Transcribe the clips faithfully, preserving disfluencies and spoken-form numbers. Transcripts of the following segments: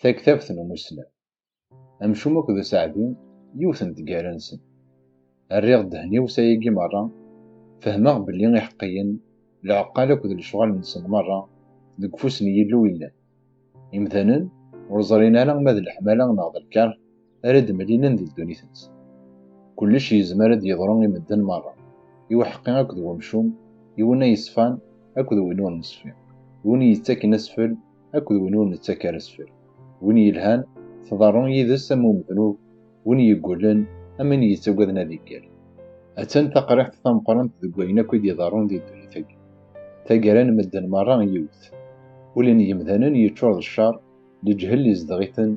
Taktabt n umusnaw. Amcum akked useɛdi, yiwet n tgara-nsen. Rriɣ ddehn-iw s ayagi merra, fehmeɣ belli iḥeqqiyen, leɛqal akked lecɣal-nsen merra, deg ufus n Yillu i llan. Imdanen ur ẓrin ara ma d leḥmala neɣ d lkeṛh ara d-mlilen di ddunit-nsen. Kullec yezmer ad d-yeḍru i medden merra, i uḥeqqi akked wemcum, i win ay yeṣfan akked win ur neṣfi, i win yettaken asfel akked win ur nettak ara asfel, win yelhan tḍerru yid-s am umednub, win yeggulen am win yettagaden ad iggal. Attan taqriḥt tameqqrant deg wayen akk i d-iḍerrun di ddunit-agi. Taggara n medden merra yiwet. Ul n yemdanen yeččur d ccer, leǧhel izdeɣ-iten,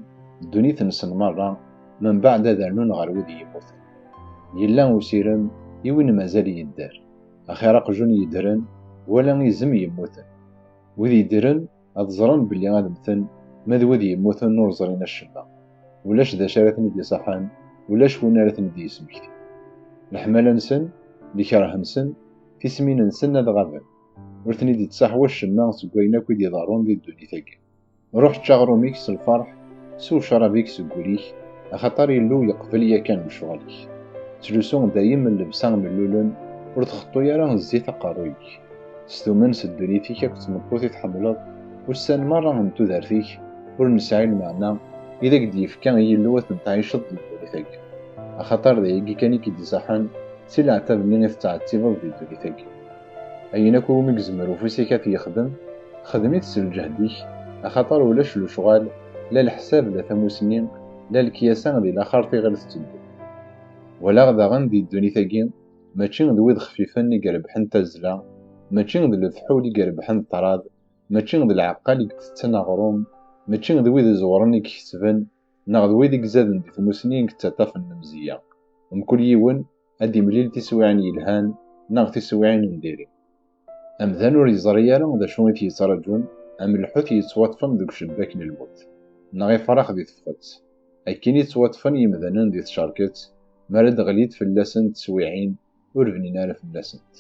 ddunit-nsen merra, membeɛd ad rnun ɣer wid yemmuten. Yella usirem i win mazal yedder. Axir aqjun yeddren, wala izem yemmuten. Wid yeddren ad ẓren belli ad mmten, ma d wid yemmuten ur ẓrin acemma. Ulac d acu ara ten-id-iṣaḥen, ulac win ara ten-id-yesmektin. Leḥmala-nsen, lkeṛh-nsen, tismin-nsen ad ɣaben. Ur ten-id-ittṣaḥ wacemma seg wayen akk i d-iḍerrun di ddunit-agi. Ruḥ ečč aɣrum-ik s lferḥ, sew ccrab-ik seg wul-ik, axaṭer Illu yeqbel yakan lecɣal-ik. Ttlusu dayem llebsa mellulen, ur txeṭṭu ara zzit aqerruy-ik. S tumen s ddunit-ik akked tmeṭṭut i tḥemmleḍ, ussan merra n tudert-ik, ur nesɛi lmeɛna i d ak-d-yefka Yillu ad ten-tɛiceḍ di ddunit-agi. Axaṭer d ayagi kan i k-id-iṣaḥen si leɛtab-nni i tettɛettibeḍ di ddunit-agi. Ayen akk umi yezmer ufus-ik ad t-yexdem, xdem-it s lǧehd-ik, axaṭer ulac lecɣal, la leḥsab, la tamusni, la lekyasa di laxert iɣil tetteddu. Walaɣ daɣen di ddunit-agi, mačči d wid xfifen i irebḥen tazzla, mačči d lefḥul i irebḥen ṭṭrad, mačči d lɛeqqal i itetten aɣrum, mačči d wid iẓewren i ikesben, neɣ d wid i izaden di tmusni i yettaṭṭafen lemzeyya. Mkul yiwen ad d-imlil tiswiɛin yelhan neɣ tiswiɛin n diri. Amdan ur yeẓri ara d acu i t-yettraǧun, am lḥut yettwaṭṭfen deg ucebbak n lmut, neɣ ifrax di tefxet. Akken i ttwaṭṭfen yemdanen di tcerket, mi ara d-ɣlint fell-asent teswiɛin, ur bnin ara fell-asent.